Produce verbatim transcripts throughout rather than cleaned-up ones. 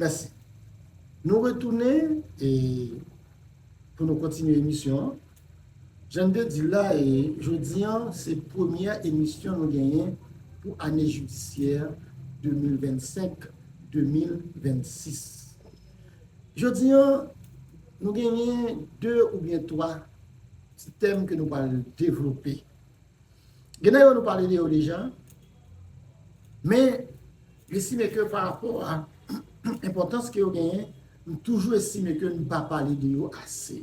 Mèsi. Nou retounen e pou nou kontinye emisyon an. Jan n te di l la, e jodi an, se premyè emisyon nou genyen pou ane jidisyè de mil vennsenk, de mil vennsis. Jodi an, nou genyen de oubyen twa ti tèm ke nou pral devlope. Gen nan yo nou pale de yo deja, men m estime ke pa rapò a enpòtans ke yo genyen, m toujou estime ke n pa pale de yo ase.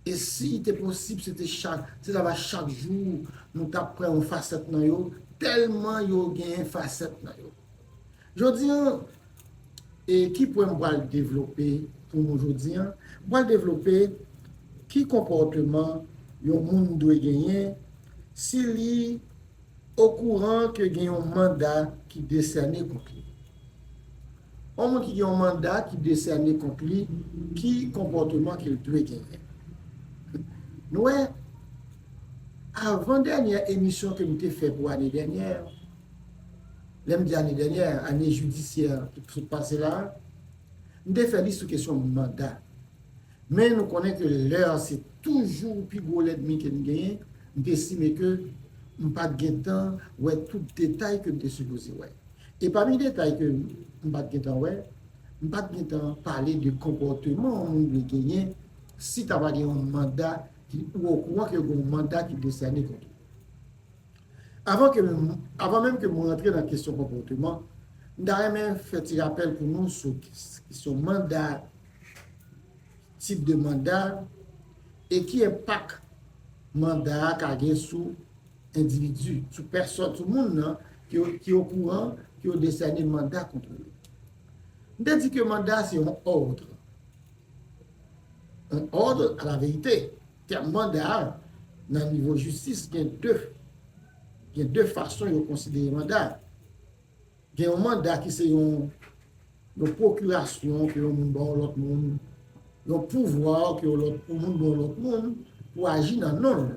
E si te posib, se te chak, se ta va chak jou nou t ap pran yon fasèt nan yo, tèlman yo genyen fasèt nan yo. Jodi an, e ki pwen m pral devlope pou nou jodi an? M pral devlope ki konpòteman yon moun dwe genyen si li okouran ke gen yon manda ki desène kont li. Yon moun ki gen yon manda ki desène kont li, ki konpòteman ke l dwe genyen? Nou wè, avan dènyè emisyon ke m te fè pou ane dènyè, lè m di ane dènyè, ane jidisyè ki sot pase la, m te fè li sou kesyon manda. Men nou konnen ke lè a se toujou pi gwo lènmi ke n genyen, m te estime ke m pa t gentan wè tout detay ke m te sipoze wè. E pami detay ke m pa t gentan wè, m pa t gentan pale de konpòteman yon moun dwe genyen si ta va gen yon manda ki, ou okouran ke gen yon manda ki desène kont ou. Avan ke m, avan menm ke m rantre nan kesyon konpòteman, m ta renmen fè ti rapèl pou nou sou kes-, kesyon manda, tip de manda, e ki enpak manda a ka gen sou endividi, sou pèsòn, sou moun nan ki, ki okouran ke yo desène manda kont li. M te di ke manda se yon òd. Un ordre à la vérité. Tèm manda a, nan nivo jistis, gen de, gen de fason yo konsidere manda. Gen yon manda ki se yon, yon pwokirasyon ke yon moun ba yon lòt moun, yon pouvwa ke yon lòt, yon moun ba yon lòt moun pou aji nan non l.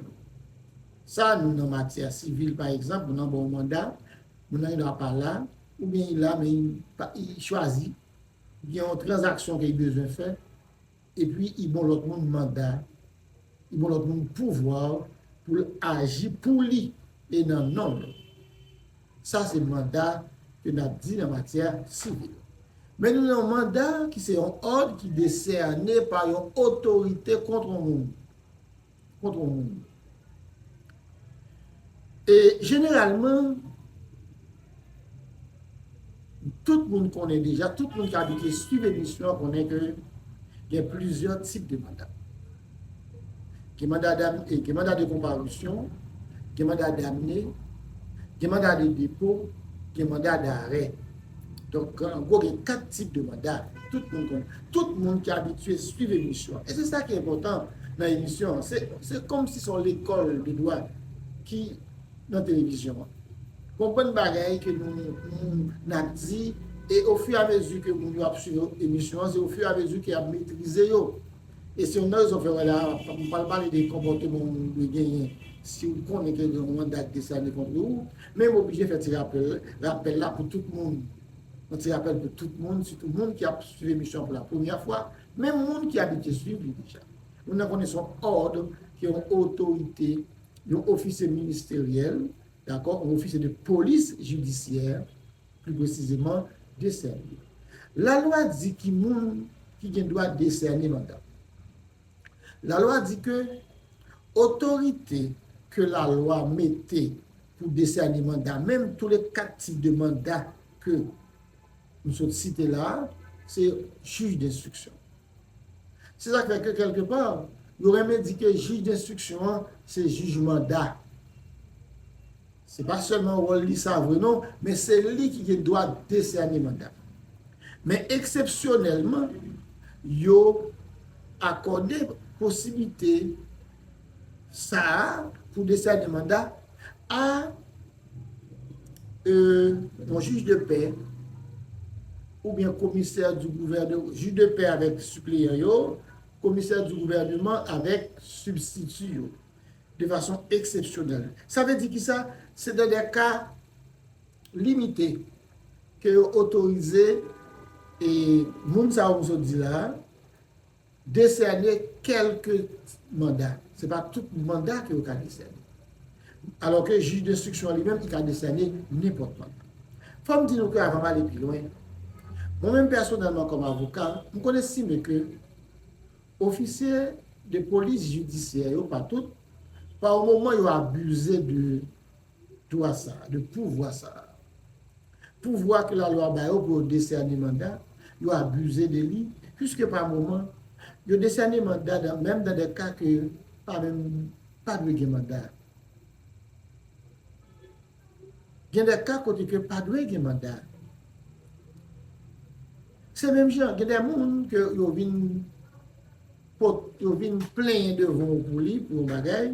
Sa, nou nan matyè sivil, pa egzanp, moun nan ba w manda, moun nan gen dwa pa la, oubyen li la, men li pa, li chwazi, gen yon tranzaksyon ke li bezwen fè, epi li ba yon lòt moun manda, li ba yon lòt moun pouvwa pou l aji pou li e nan non l. Sa se manda ke n ap di nan matyè sivil. Men nou nan yon manda ki se yon òd ki desène pa yon otorite kont yon moun. Kont yon moun. E jeneralman, tout moun konnen deja, tout moun ki abitye swiv emisyon an konnen ke gen plizyè tip de manda. Gen manda dam-, e, gen manda de konparisyon, gen manda damne, gen manda de depo, gen manda darè. Donk, an gwo, gen kat tip de manda. Tout moun konnen. Tout moun ki abitye swiv emisyon an. E se sa ki enpòtan nan emisyon an. Se, se kòmsi se yon lekòl de dwa ki nan televizyon an. Konprann bagay ke nou, nou, n ap di, e ofiyamezi ke moun yo ap swiv emisyon an, se ofiyamezi ke y ap metrize yo. E se youn nan rezon fè wè la, m pral pale de konpòteman yon moun dwe genyen si w konnen ke gen yon manda ki desène kont ou. Men m oblije fè ti rapèl, rapèl la pou tout moun. Yon ti rapèl pou tout moun, sitou moun ki ap swiv emisyon an pou la premyè fwa, menm moun ki abitye swiv li deja. Moun nan konnen se yon òd ke yon otorite, yon ofisye ministeryèl, dakò, yon ofisye de polis jidisyè, pli presizeman, desène. Lalwa di ki moun ki gen dwa desène manda. Lalwa di ke otorite ke lalwa mete pou desène manda, menm tou le kat tip de manda ke m sot site la a, se jij denstriksyon. Se sa k fè ke kèlkepa, yo renmen di ke jij denstriksyon an se jij manda. Se pa sèlman wòl li sa vre non, men se li ki gen dwa desène manda. Men eksepsyonèlman, yo akòde posiblite sa a pou desène manda a, e, yon jij de pè oubyen komisè di gouvèneman, jij de pè avèk sipleyan yo, komisè di gouvèneman avèk sibstiti yo, de fason eksepsyonèl. Sa vle di ki sa? Se dans des cas limités ke yo otorize E moun sa yo m sot di la a, desène kèlke manda. Se pa tout manda ke yo ka desène. Alò ke jij denstriksyon an li menm, li ka desène nenpòt manda. Fò m di nou ke avan m ale pi lwen, mwen menm pèsonèlman kòm avoka, m konn estime ke ofisye de polis jidisyè yo, pa tout, pa yon moman yo abize de dwa sa, de pouvwa sa. Pouvwa ke lalwa ba yo pou yo desène manda, yo abize de li, piske pa moman, yo desène manda dan, menm dan de ka ke pa menm, pa dwe gen manda. Gen de ka kote ke pa dwe gen manda. Se menm jan, gen de moun ke yo vin pot, yo vin plenyen devan w pou li, pou yon bagay.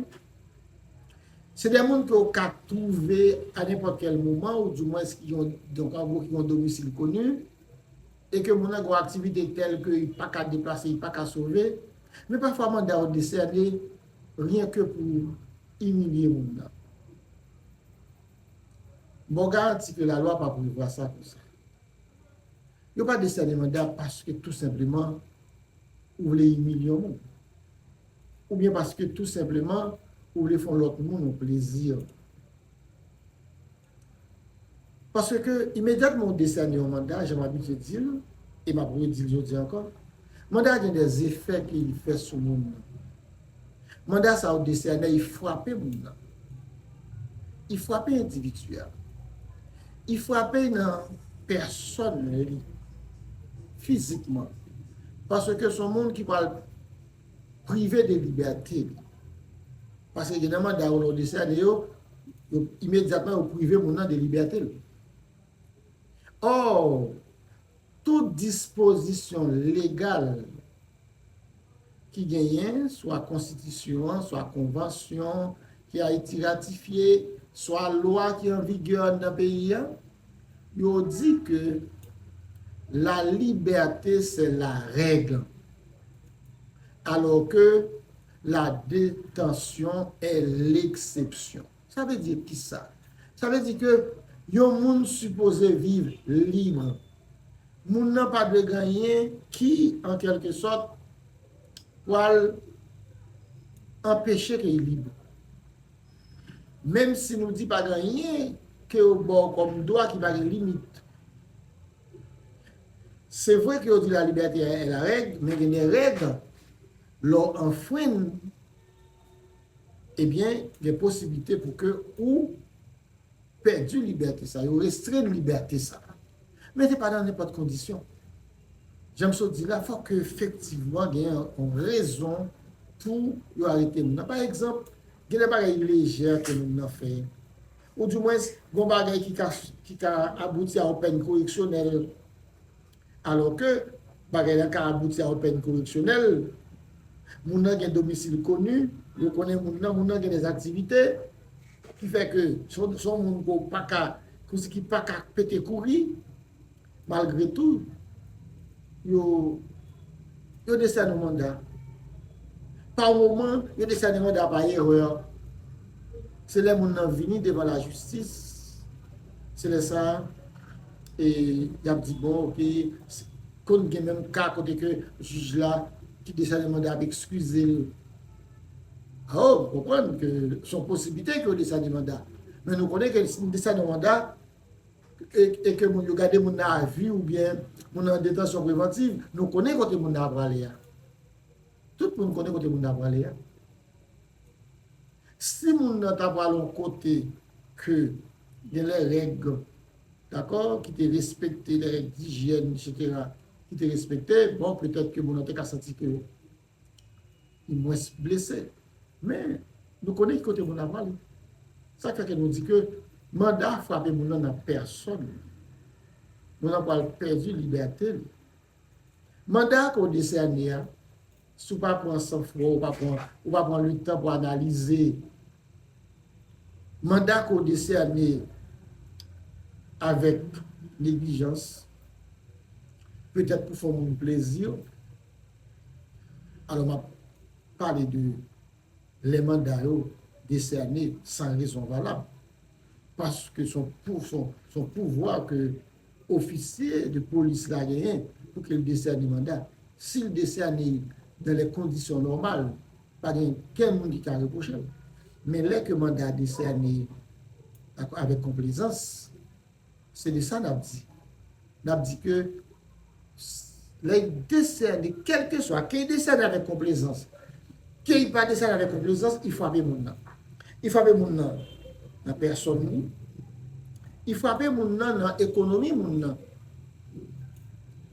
Se de moun ke w ka twouve a nenpòt kèl moman, ou dimwens ki yon, donk, an gwo, ki yon domisil koni, e ke moun nan gen yon aktivite tèl ke li pa ka deplase, li pa ka sove. Men pafwa manda yo desène ryen ke pou imilye moun nan. Bon, garanti ke lalwa pa prevwa sa konsa. Yo pa desène manda paske tou senpleman ou vle imilye yon moun. Oubyen paske tou senpleman ou vle fè yon lòt moun yon plezi. Paske imedyatman ou desène yon manda, jan m abitye di l, e m ap redi l jodi ankò, manda a gen de efè ke li fè sou moun nan. Manda sa yo desène, li frape moun nan. Li frape endividi a. Li frape nan pèsòn li, fizikman. Paske se yon moun ki pral prive de libète li. Paske gen nan manda yo, lè w desène yo, yo, imedyatman, yo prive moun nan de libète l. Ò, tout dispozisyon legal ki genyen, swa konstitisyon an, swa konvansyon ke Ayiti ratifye, swa lwa ki an vigè anndan peyi a, yo di ke la liberté c'est la règle, alors que la détention est l'exception. Sa vle di kisa? Sa vle di ke yon moun sipoze viv lib. Moun nan pa dwe gen anyen ki, an kèlke sòt, pral anpeche ke li lib. Menm si nou di pa gen anyen ke yo ba w kòm dwa ki pa gen limit. Se vre ke yo di la liberté est la règle, men gen de règ, lè w anfrenn, ebyen, gen posiblite pou ke ou pèdi libète sa, yo restrenn libète sa. Men se pa nan nenpòt kondisyon. Jan m sot di la, fòk ke efektivman gen yon rezon pou yo arete moun nan. Pa egzanp, gen de bagay lejè ke moun nan fè. Oudimwens, gen bagay ki ka, ki ka abouti a yon pèn koreksyonèl. Alò ke bagay la ka abouti a yon pèn koreksyonèl, moun nan gen domisil koni, yo konnen moun nan, moun nan gen de aktivite, ki fè ke se yon, se yon moun ke w pa ka, kousi ki pa ka pete kouri, malgre tou, yo, yo desène yon manda. Pa moman, yo desène manda pa erè. Se lè moun nan vini devan lajistis, se lè sa, e, y ap di, bon, oke, se, konn gen menm ka kote ke jij la ki desène manda ap eskize l. O, m konprann ke se yon posiblite ke yo desène manda. Men nou konnen ke si nou desène yon manda, e, e ke moun yo gade moun nan a vi oubyen moun nan an detansyon prevantiv, nou konnen kote moun nan ap prale a. Tout moun konnen kote moun nan ap prale a. Si moun nan ta pral yon kote ke gen lè règ, dakò, ki te respekte, lè règ dijyèn, etsetera, ki te respekte, bon, petèt ke moun nan te ka santi ke li mwens blese. Men, nou konnen ki kote moun nan prale. Sa k fè ke nou di ke manda frape moun nan nan pèsòn. Moun nan pral pèdi libète l. Manda ke w desène a, si w pa pran sanfwa, ou pa pran, ou pa pran letan pou analize manda ke w desène avèk neglijans, petèt pou fè yon moun plezi, alò m ap pale de lè manda yo desène san rezon valab. Paske se yon pou-, se yon, se yon pouvwa ke ofisye de polis la genyen. pou ke l desène manda. Si l desène dans les conditions normales, pa gen kenn moun ki ka repwoche l. Men lè ke manda a desène ak, avèk konplezans, se de sa n ap di. N ap di ke lè l desène, kèlkeswa, ke l desène avèk konplezans, ke l pa desène avèk konplezans, li frape moun nan. Li frape moun nan nan pèsòn li, li frape moun nan nan ekonomi moun nan.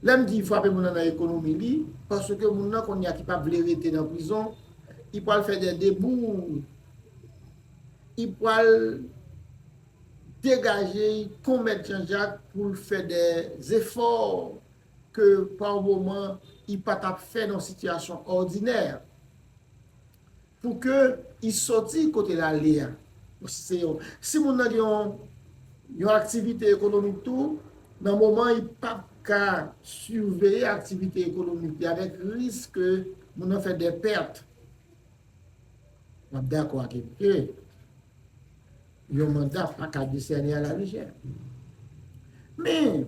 Lè m di frape moun nan nan ekonomi li, paske moun nan kounye a ki pa vle rete nan prizon, li pral fè dè debou, li pral degaje l kon mèt Janjak pou l fè dè zefò ke pa moman li pa t ap fè nan sitiyasyon òdinè. Pou ke li sòti kote l ale a. Si se yon, si moun nan gen yon, yon aktivite ekonomik tou, nan moman li p ap ka siveye aktivite ekonomik li avèk risk ke moun nan fè dè pèt. M ap dakò ak ke yon manda pa ka desène a la lejè. Men,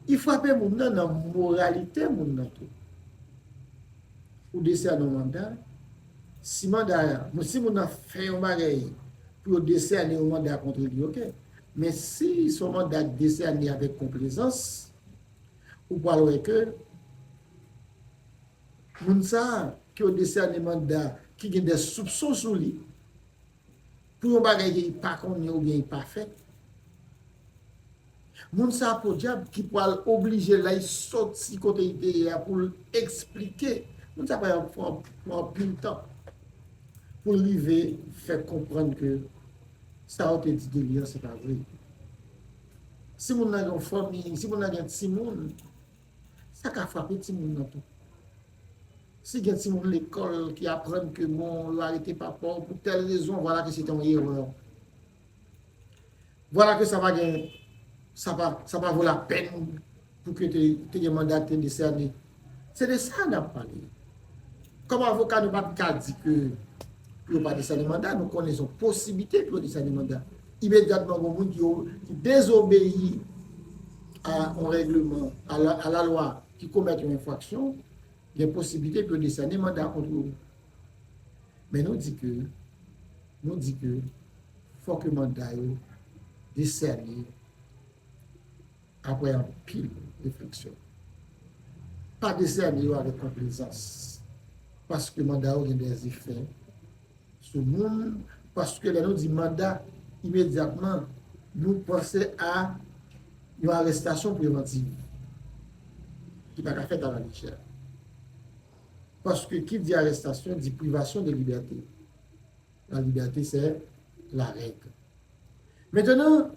li frape moun nan nan moralite moun nan tou. Ou desène yon manda, si manda, si moun nan fè yon bagay pou yo desène yon manda kont li, oke. Men si se yon manda k desène avèk konplezans, ou pral wè ke moun sa a ke yo desène manda ki gen dè soupson sou li, pou yon bagay ke li pa konnen oubyen li pa fè. Moun sa a podyab ki pral oblije lè l sòti kote li te ye a pou l eksplike. Moun sa a pral pran, pran anpil tan pou l rive fè konprann ke sa yo te di de li an, se pa vre. Si moun nan gen yon fanmi, si moun nan gen timoun, sa ka frape timoun nan tou. Si gen timoun lekòl ki aprann ke bon, yo arete papa w pou tèl rezon, vwala ke se te yon erè. Vwala ke sa pa gen, sa pa, sa pa vo lapèn pou ke te, te gen manda ki te desène. Se de sa n ap pale. Kòm avoka, nou pa t ka di ke pou yo pa desène manda, nou konnen se yon posiblite pou yo desène manda. Imedyatman, gen moun ki, ki dezobeyi a yon règleman, a la, a la lwa, ki komèt yon enfraksyon, gen posiblite pou yo desène manda kont yo. Men nou di ke, nou di ke fò ke manda yo desène apre anpil refleksyon. Pa desène yo avèk konplezans, paske manda yo gen dè efè sou moun, paske lè nou di manda, imedyatman, nou panse a yon arèstasyon prevantiv ki pa ka fèt a la lejè. Paske ki di arèstasyon di privasyon de libète. La liberté, c'est la règle. Mentnan,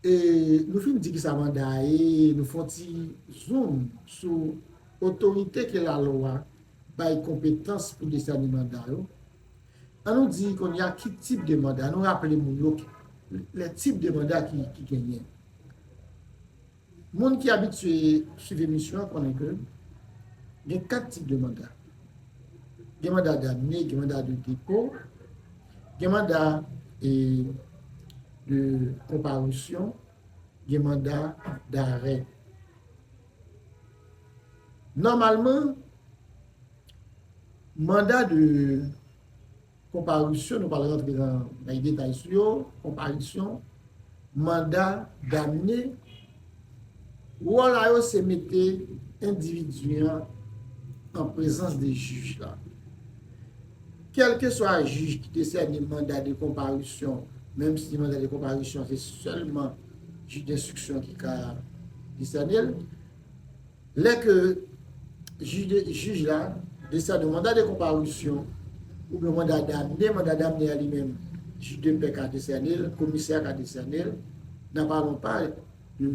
e, nou fin di ki sa manda a ye, nou fè yon ti zoom sou otorite ke lalwa bay konpetans pou desène manda yo. Ann nou di kounye a ki tip de manda, ann nou raple moun yo ki, les types de manda ki, ki genyen. Moun ki abitye swiv emisyon an konnen ke gen kat tip de manda. Gen manda damne, gen manda de depo, gen manda, e, de konparisyon, gen manda darè. Nòmalman, manda de konparisyon, nou pral rantre nan, nan detay sou yo, konparisyon, manda damne, wòl a yo se mete endividi an an prezans de jij la. Kèlkeswa jij ki desène manda de konparisyon, menm si manda de konparisyon se sèlman jij denstriksyon ki ka desène l, lè ke jij de, jij la desène yon manda de konparisyon oubyen yon manda damne, manda damne a li menm, jij de pè ka desène l, komisè ka desène l, n'en parlons pas de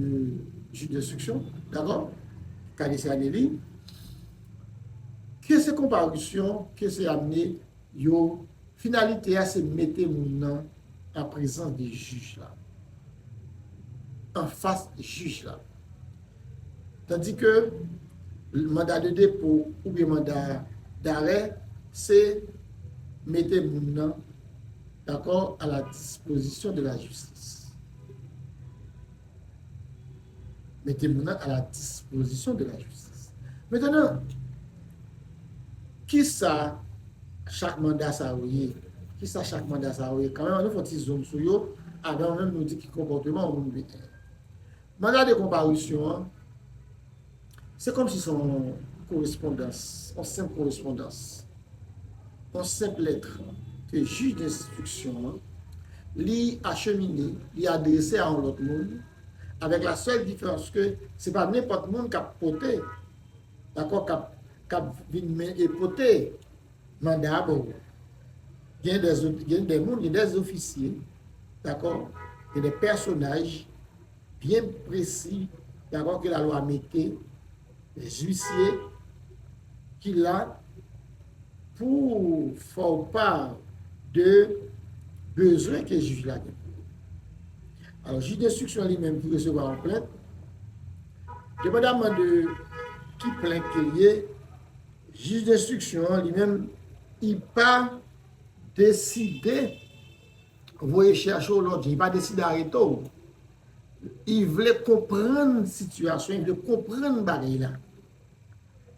jij denstriksyon, dakò? Ka desène li. Ke se konparisyon, ke se damne, yo, finalite a se mete moun nan an prezans de jij la, anfas jij la. Tandis que manda de depo oubyen manda darè, se mete moun nan, dakò, à la disposition de la justice. Mete moun nan à la disposition de la justice. Mentnan, kisa chak manda sa yo ye? Kisa chak manda sa yo ye? Kanmenm, ann nou fè yon ti zoom sou yo, avan menm nou di ki konpòteman yon moun dwe genyen. Manda de konparisyon an, se kòmsi se yon korespondans, yon senp korespondans, yon senp lèt ke jij denstriksyon an, li achemine, li adrese a yon lòt moun, avèk la sèl diferans ke se pa nenpòt moun k ap pote, dakò, k ap, k ap vin men, e pote manda a ba w. Gen de, gen de moun, gen de ofisye, dakò, gen de pèsonaj byen presi, dakò, ke lalwa mete, huissier, ki la pou fè w pa de bezwen ke jij la gen. Alò, jij denstriksyon li menm ki resevwa yon plent, depandamman de ki plent ke l ye, jij denstriksyon an li menm, li pa deside voye chèche w lòt jan, li pa deside arete w. Li vle konprann sitiyasyon, li vle konprann bagay la.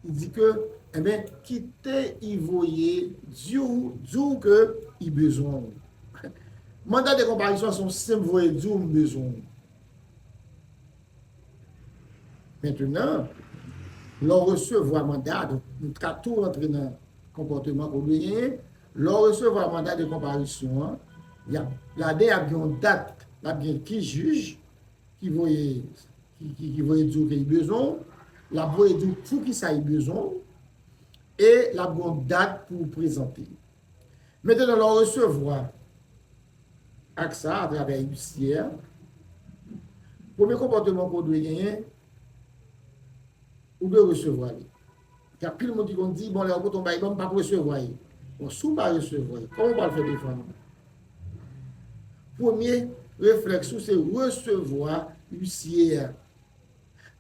Li di ke, enben, kite li voye di w, di w ke li bezwen w. Manda de konparisyon se yon senp voye di w m bezwen w. Mentnan, lè w resevwa manda, donk, nou ka tou rantre nan konpòteman ke w dwe genyen. Lè w resevwa manda de konparisyon an, y ap, ladan y ap gen yon dat, l ap gen ki jij ki voye, ki, ki, ki voye di w ke li bezwen w, l ap voye di w poukisa li bezwen w, e l ap gen yon dat pou w prezante. Mentnan, lè w resevwa ak sa atravè huissier a, premye konpòteman ke w dwe genyen, ou dwe resevwa li. Gen anpil moun ki konn di, bon, lè yo pote yon bagay ban m, m p ap resevwa l. Bon, si w pa resevwa l, kòman w pral fè defann ou? Premye reflèks ou se resevwa huissier a.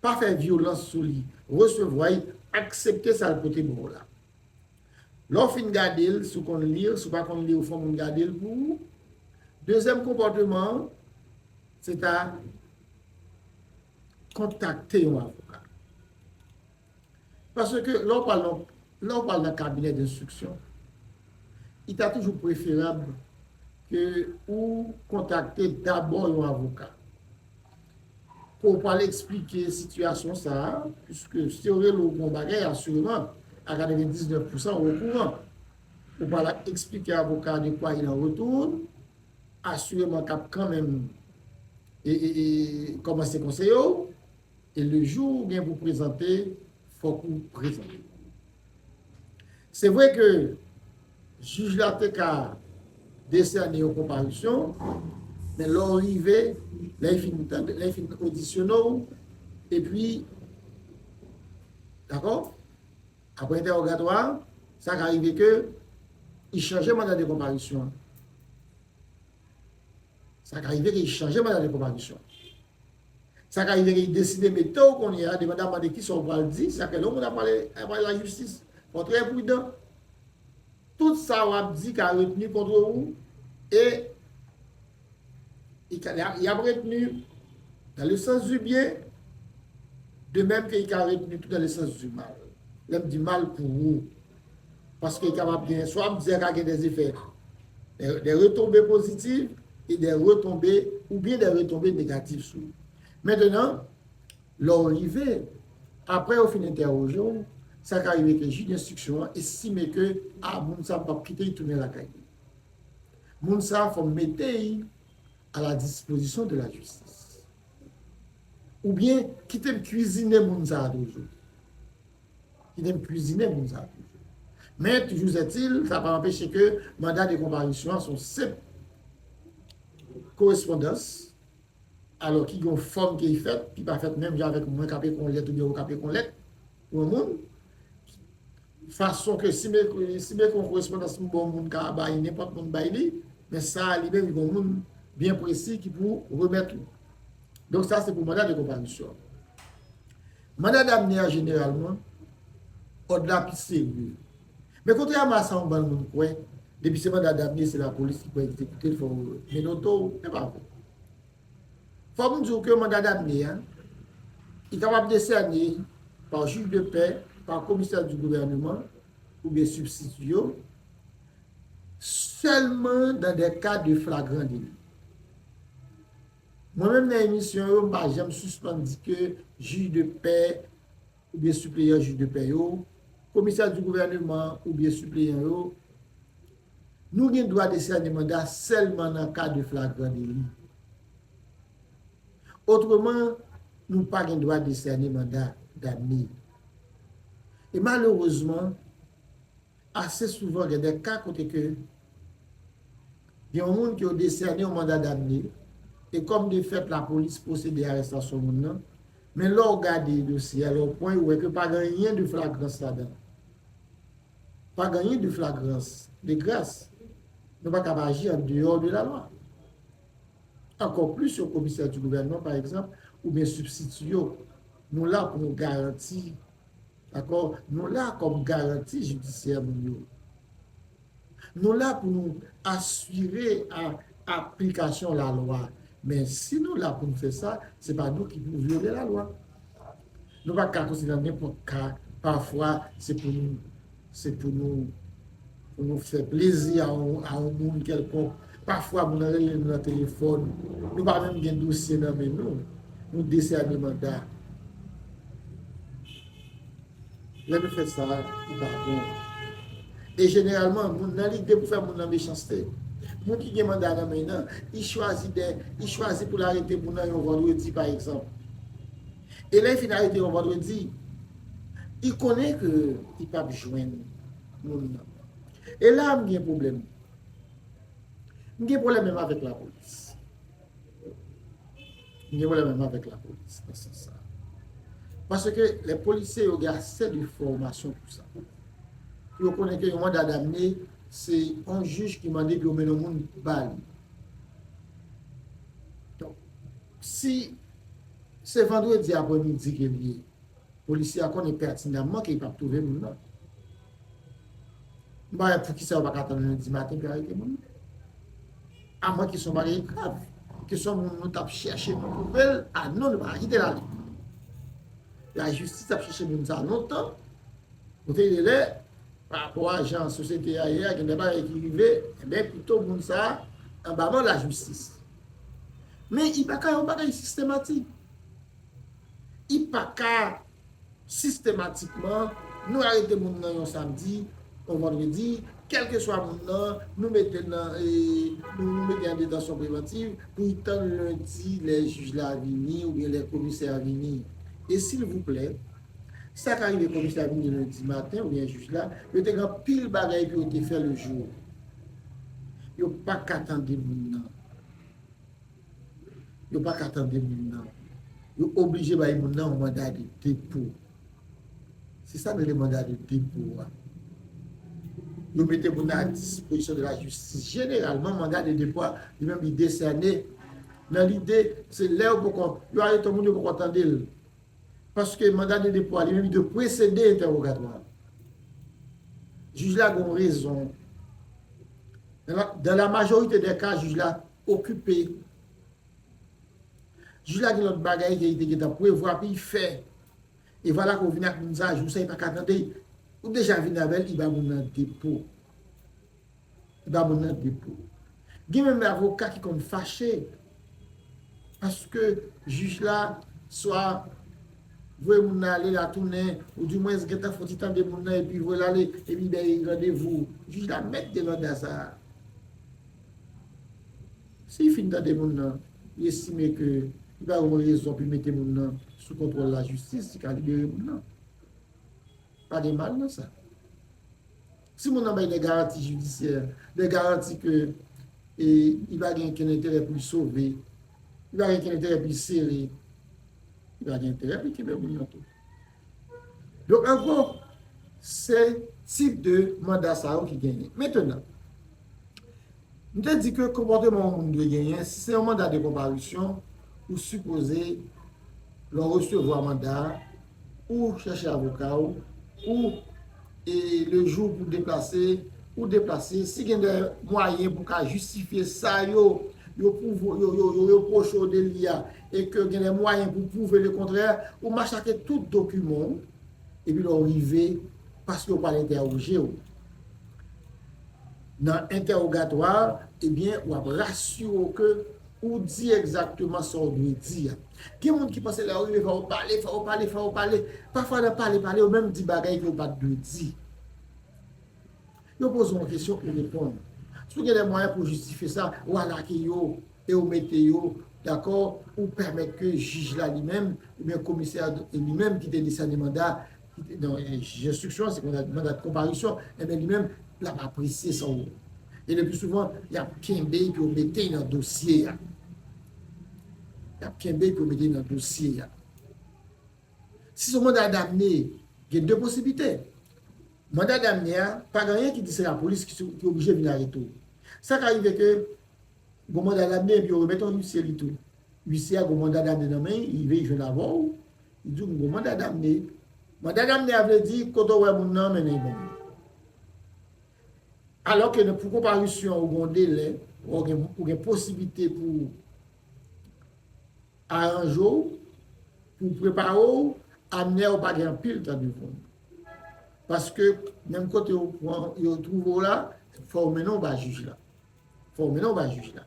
Pa fè vyolans sou li. Resevwa l, aksepte sa l pote ba w la. Lè w fin gade l, si w konn li, si w pa konn li, ou fè yon moun gade l pou ou. Dezyèm konpòteman an, se ta kontakte yon avoka. Paske lè w pral nan, lè w pral nan kabinè denstriksyon, li ta toujou preferab ke ou kontakte dabò yon avoka. Ke w pral eksplike sitiyasyon sa a, piske si yo rele w pou yon bagay, asireman, a katrevendiznèf pousan ou okouran. Ou pral eksplike avoka a de quoi il en retourne, asireman k ap kanmenm e, e, e, kòmanse konseye w, e le jou ou gen pou prezante, fòk ou prezante. Se vre ke jij la te ka desène yon konparisyon, men lè w rive, lè l fin tande, lè l fin odisyone w, epi, dakò? Apre entèwogatwa, sa ka rive ke li chanje manda de konparisyon an. Sa ka rive ke li chanje manda de konparisyon. Sa ka rive ke li deside mete w kounye a, depandamman de kisa w pral di, sa ke lè yon moun ap pale, ap pale lajistis, fò w trè pridan. Tout sa w ap di ka retni kont ou, e li ka, li ap, li ap retni dans le sens du bien, de même que li ka retni tou dans le sens du mal. Lè m di mal pou ou, paske li kapab gen, sa w ap di a ka gen des effets, des, des retombées positives et des retombées, oubyen des retombées négatives sou ou. Mentnan, lè w rive, apre yo fin entèwoje w, sa ka rive ke jij denstriksyon an estime ke, a, moun sa m p ap kite l tounen lakay li. Moun sa fò m mete l à la disposition de la justice. Oubyen, kite m kwizine moun sa a toujou. Kite m kwizine moun sa a toujou. Men, toujours est-il, sa pa anpeche ke manda de konparisyon an se yon senp korespondans, alò ki gen yon fòm ke li fèt, ki pa fèt menm jan avèk mwen k ap ekri yon lèt oubyen ou k ap ekri yon lèt pou yon moun. Fason ke si m ekri, si m ekri yon korespondans m ba yon moun ka bay nenpòt moun bay li, men sa a li menm li gen yon moun byen presi ki pou remèt ou. Donk sa se pou manda de konparisyon. Manda damne a jeneralman, òd la pi serye. Men kontrèman a sa yon bann moun kwè, depi se manda damne se lapolis ki pou egzekite l, fò w menote w, e pa vre. Fò m di w ke manda damne a, Li kapab desène pa jij de pè, pa komisè di gouvènman oubyen sibstiti yo, sèlman dans des cas de flagrant délit. Mwen menm nan emisyon yo, m pa janm sispann di ke jij de pè oubyen sipleyan jij de pè yo, komisè di gouvènman oubyen sipleyan yo, nou gen dwa desène manda sèlman nan ka de flagran deli. Otreman, nou pa gen dwa desène manda damne. E malerezman, ase souvan gen de ka kote ke gen yon moun ke yo desène yon manda damne, e kòm de fèt lapolis pwosede a arèstasyon moun nan, men lè w gade dosye a, lè w pran, ou wè ke pa gen anyen de flagrans ladan. Pa gen anyen de flagrans, de gras. Nou pa kab aji an deyò de lalwa. Ankò plis yon komisè di gouvènman, pa egzanp, oubyen sibstiti yo. Nou la pou nou garanti, dakò? Nou la kòm garanti jidisyè moun yo. Nou la pou nou asire a aplikasyon lalwa. Men si nou la pou nou fè sa, se pa nou ki pou vyole lalwa. Nou pa ka konsidere nenpòt ka, pafwa, se pou nou, se pou nou, pou nou fè plezi a yon, a yon moun kèlkonk. Pafwa, moun nan rele nou nan telefòn. Nou pa menm gen dosye nan men nou. Nou desène manda. Lè nou fè sa, li pa bon. E jeneralman, moun nan lide pou fè moun nan mechanste. Moun ki gen manda nan men nan, li chwazi de, li chwazi pou l arete moun nan yon vandredi, pa egzanp. E lè l fin arete yon vandredi, li konnen ke li p ap jwenn moun nan. E la a m gen pwoblèm. M gen pwoblèm menm avèk lapolis. M gen pwoblèm menm avèk lapolis nan sans sa. Paske lè polisye yo gen ase de fòmasyon pou sa. Pou yo konnen ke yon manda damne, se yon jij ki mande pou yo mennen yon moun ba li. Donk, si se vandredi apremidi ke li ye, polisye a konnen pètinamman ke li p ap twouve moun nan. M pa wè poukisa yo pa ka tann lendi maten pou yo arete moun nan. Amwen ke se yon bagay grav, ke se yon moun nou t ap chèche pou twouve l, a non, nou pa ka kite l ale. Lajistis ap chèche moun sa a lontan. Kote li lè, pa rapò a jan sosyete a ye a, gen de bagay ki rive, enben, pito moun sa a anba men lajistis. Men, li pa ka yon bagay sistematik. Li pa ka sistematikman, nou arete moun nan yon samdi, yon vandredi, kèlkeswa moun nan, nou mete l nan, e, nou, nou mete an detansyon prevantiv pou li tann lendi lè jij la vini oubyen lè komisè a vini. E silvouplè, sa ka rive komisè a vini lendi maten oubyen jij la, yo te gen anpil bagay pou yo te fè le jou. Yo pa ka tande moun nan. Yo pa ka tande moun nan. Yo oblije bay moun nan yon manda de depo. Se sa n rele manda de depo a. Yo mete moun nan a dispozisyon de lajistis. Jeneralman, manda de depo a, li menm li desène nan lide, se lè yo poko, yo arete yon moun, yo poko tande l. Paske manda de depo a, li menm, li dwe presede entèwogatwa a. Jij la gen yon rezon. Dans la, dans la majorité des cas, jij la okipe. Jij la gen lòt bagay ke li te gentan prevwa pou li fè. E vwala ke w vin ak moun sa a, jou sa, li pa ka tande. Ou deja vin avè l, li ba moun nan depo. Li ba moun nan depo. Gen menm avoka ki konn fache. Paske jij la swa voye moun nan ale, l a tounen, oudimwens gentan fè yon ti tande moun nan, epi voye l ale, epi bay randevou. Jij la mèt de manda sa a. Si l fin tande moun nan, li estime ke li pa gen yon rezon pou l mete moun nan sou kontwòl lajistis, li ka libere moun nan. Pa gen mal nan sa. Si moun nan bay de garanti jidisyè, de garanti ke, e, li pa gen okenn enterè pou li sove, li pa gen okenn enterè pou li sere, li pa gen enterè pou li kenbe moun nan tou. Donk, an gwo, se tip de manda sa yo ki genyen. Mentenan, m te di ke konpòteman yon moun dwe genyen, si se yon manda de konparisyon, ou sipoze, lè w resevwa manda a, ou chèche avoka w, ou, e, le jou pou deplase, ou deplase. Si gen de mwayen pou ka jistifye sa yo, yo pwouve, yo, yo, yo repwoche w deli a, e ke gen de mwayen pou pwouve lekontrè, ou machake tout dokiman w, epi lè w rive, paske yo pral entèwoje w. Nan entèwogatwa, ebyen, w ap rasire w ke ou di egzakteman sa w dwe di a. Gen moun ki panse lè yo rive, fò yo pale, fò yo pale, fò yo pale. Pafwa nan pale, pale, yo menm di bagay ke yo pa t dwe di. Yo poze w yon kesyon, ou reponn. Si w gen de mwayen pou w jistifye sa, ou al ake yo e ou mete yo, dakò, ou pèmèt ke jij la li menm, oubyen komisè a li menm ki te desène manda, ki te, non, eh, jij enstriksyon, se manda, manda de konparisyon, enben li menm, l ap apresye sa w. E le pli souvan, y ap kenbe epi yo mete nan dosye a. Y ap kenbe epi yo mete nan dosye a. Si se yon manda damne, gen de posiblite. Manda damne a, pa gen anyen ki di se lapolis ki, ki oblije vin arete w. Sa ka rive ke gon manda damne, epi yo remèt yon uisye li tou. Uisye a gon manda damne nan men, li rive, li jwenn avè w, li di w, "M gon manda damne." Manda damne a vle di, kote w wè moun nan, mennen l ban mwen. Alò ke nan, pou konparisyon, ou gon delè, ou gen, ou gen posiblite pou aranje w, pou prepare w, amnè ou pa gen anpil tan devan w. Paske menm kote yo pran, yo twouve w la, fò yo mennen w ba jij la. Fò yo mennen w ba jij la.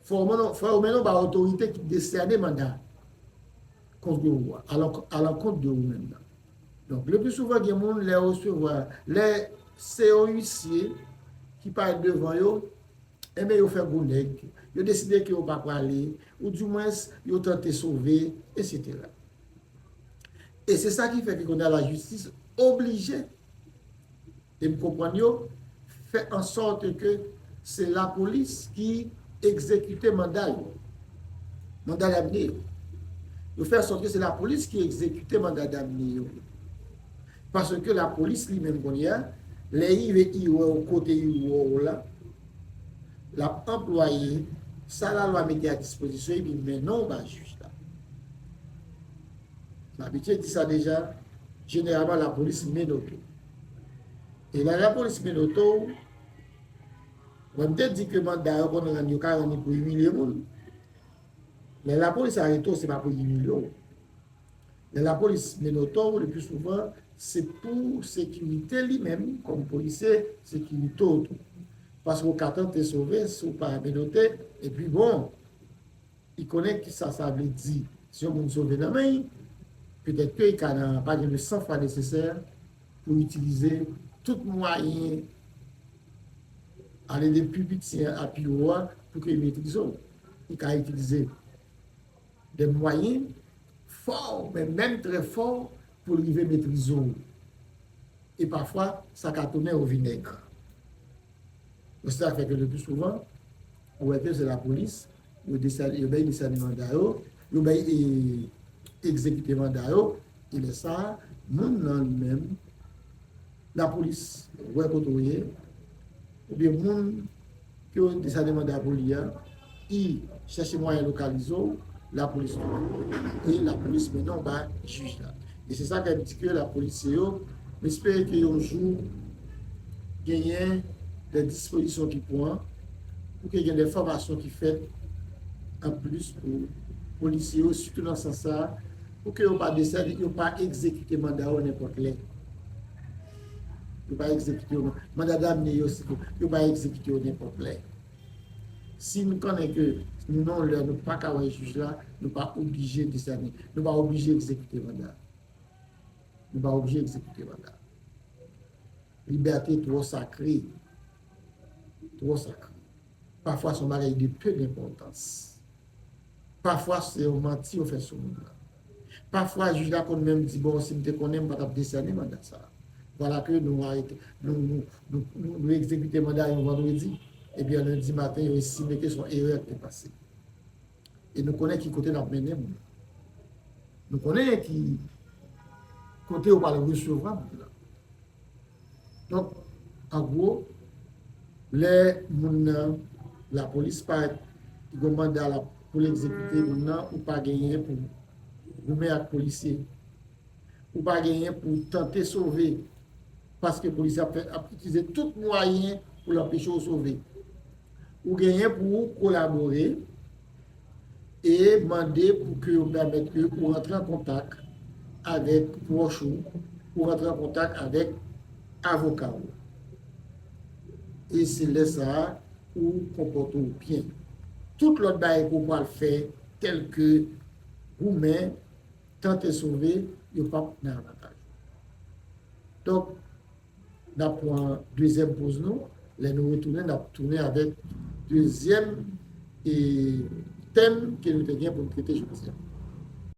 Fò yo mennen, fò yo mennen w ba otorite ki desène manda kont de ou a, alan-, alankont de ou menm nan. Donk, le pli souvan, gen moun, lè yo resevwa, lè se yon uisye ki parèt devan yo, enben, yo fè gwo nèg. Yo deside ke yo pa prale, oudimwens, yo tante sove, etsetera. E se sa ki fè ke kounye a lajistis oblije, e m konprann yo, fè an sòt ke se lapolis ki egzekite manda yo, manda damne yo. Yo fè an sòt ke se lapolis ki egzekite manda damne yo. Paske lapolis li menm kounye a, lè li rive, li wè w kote li wè w la, l ap anplwaye sa lalwa mete a dispozisyon epi mennen w ba jij la. M abitye di sa deja, jeneralman lapolis menote w. E lè lapolis menote w, mwen m te di ke manda yo konn rann, yo ka rann li pou imilye moun. Lè lapolis arete w, se pa pou imilye w. Lè lapolis menote w, le pli souvan, se pou sekirite li menm, kòm polisye, sekirite w tou. Paske w ka tante sove si w pa menote, epi bon, li konnen kisa sa vle di. Si yon moun sove nan men l, petèt ke li ka nan, pa gen le sang froid nécessaire pou itilize tout mwayen, ale de pi piti a pi wo a, pou ke li metrize w. Li ka itilize de mwayen fò, men menm trè fò, pou l rive metrize w. E pafwa, sa ka tounen o vinèg. Donk, se sa k fè ke le pli souvan, ou wè ke se lapolis, yo desène, yo bay desène manda yo, yo bay, e, egzekite manda yo, e lè sa a, moun nan li menm, lapolis wè kote w ye, oubyen moun ke yo desène manda pou li a, li chèche mwayen lokalize w, lapolis twouve w, e lapolis mennen w ba jij la. E se sa k fè m di ke lapolis se yo, m espere ke yon jou genyen de dispozisyon ki pran, pou ke gen de fòmasyon ki fèt anplis pou polisye yo, sitou nan sans sa, pou ke yo pa desène, yo pa egzekite manda yo nenpòt lè. Yo pa egzekite yo, manda damne yo sitou, yo pa egzekite yo nenpòt lè. Si nou konnen ke nou nan yon lè nou pa ka wè jij la, nou pa oblije desène, nou pa oblije egzekite manda. Nou pa oblije egzekite manda. Libète twò sakre. Twò sakre. Pafwa, se yon bagay de peu d'importance. Pafwa, se yon manti yo fè sou moun nan. Pafwa, jij la konn menm di, "Bon, si m te konnen, m pa t ap desène manda sa a." Vwala ke nou arete, nou, nou, nou, nou, nou egzekite manda yon vandredi, epi an lendi maten, yo estime ke se yon erè ki te pase. E nou konnen ki kote n ap mennen moun nan. Nou konnen ki kote yo pral resevwa moun nan. Donk, an gwo, lè moun nan, lapolis parèt, li gen manda la pou l egzekite moun nan, ou pa genyen pou goumen ak polisye. Ou pa genyen pou tante sove, paske polisye ap fè, ap itilize tout mwayen pou l anpeche w sove. Ou genyen pou w kolabore, e mande pou ke yo pèmèt ke ou rantre an kontak avèk pwòch ou, ou rantre an kontak avèk avoka ou. E se lè sa a ou konpòte w byen. Tout lòt bagay ke w pral fè, tèlke goumen, tante sove, yo p ap nan avantaj ou. Donk, n ap pran dezyèm poz nou. Lè nou retounen, n ap tounen avèk dezyèm e tèm ke nou te gen pou n trete jodi a.